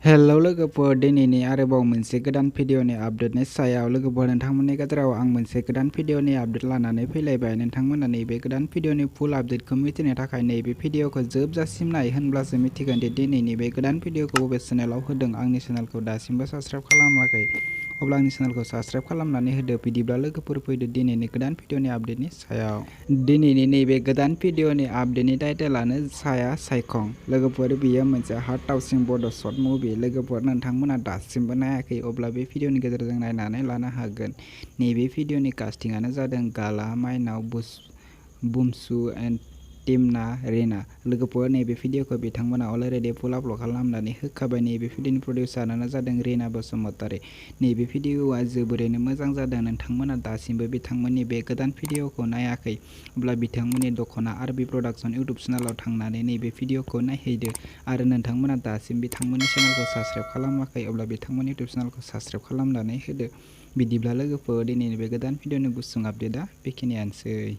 Hello लोगोफोर, दिनैनि आरोबाव मोनसे गोदान भिडिअनि आपडेटनि सायाव लोगोफोर नोंथांमोननि गेजेराव आं मोनसे गोदान भिडिअनि आपडेट लानानै फैलायबाय। नोंथांमोना नैबे गोदान भिडिअनि फुल आपडेटखौ मिथिनो थाखाय नैबे भिडिअखौ जोबजासिम नाय, होनब्लासो मिथिगोन दि दिनैनि बे गोदान भिडिअखौ बबे चेनेलाव होदों। आंनि चेनेलखौ दासिमबो साबस्क्राइब खालामाखै अब्ला आंनि चेनेलखौ साबस्क्राइब खालामनानै होदो। बिदिब्ला लोगोफोर फैदो दिनैनि गोदान भिडिअनि आपडेटनि सायाव। दिनैनि नैबे गोदान भिडिअनि आपडेटनि टाइटेलानो साया सायखं। लोगोफोर बेयो मोनसे हार्ट टाचिं बड' शर्ट मुभि। लोगोफोर नोंथांमोना दासिमबो नायाखै अब्ला बे भिडिअनि गेजेरजों नायनानै लानो हागोन। नैबे भिडिअनि कास्टिंआनो जादों गाला, माइनाव, बुमसु एन्ड टिमना रेना। लोगोफोर नैबे भिडिअखौ बिथांमोना अलरेडि फुल आपल'ड खालामनानै होखाबाय। नैबे भिडिअनि प्रडिउसारानो जादों रिना बसुमतारी। नैबे भिडिअआ जोबोरैनो मोजां जादों। नोंथांमोना दासिमबो बिथांमोननि बे गोदान भिडिअखौ नायाखै अब्ला बिथांमोननि दख'ना आरबि प्रडाक्शन इउटुब चेनेलाव थांनानै नैबे भिडिअखौ नायहैदो आरो नोंथांमोना दासिम बिथांमोननि चेनेलखौ साबस्क्राइब खालामाखै अब्ला बिथांमोननि इउटुब चेनेलखौ साबस्क्राइब खालामनानै होदो। बिदिब्ला लोगोफोर दिनैनि बे गोदान भिडिअनि गुसुं आपडेटआ बेखिनियानोसै।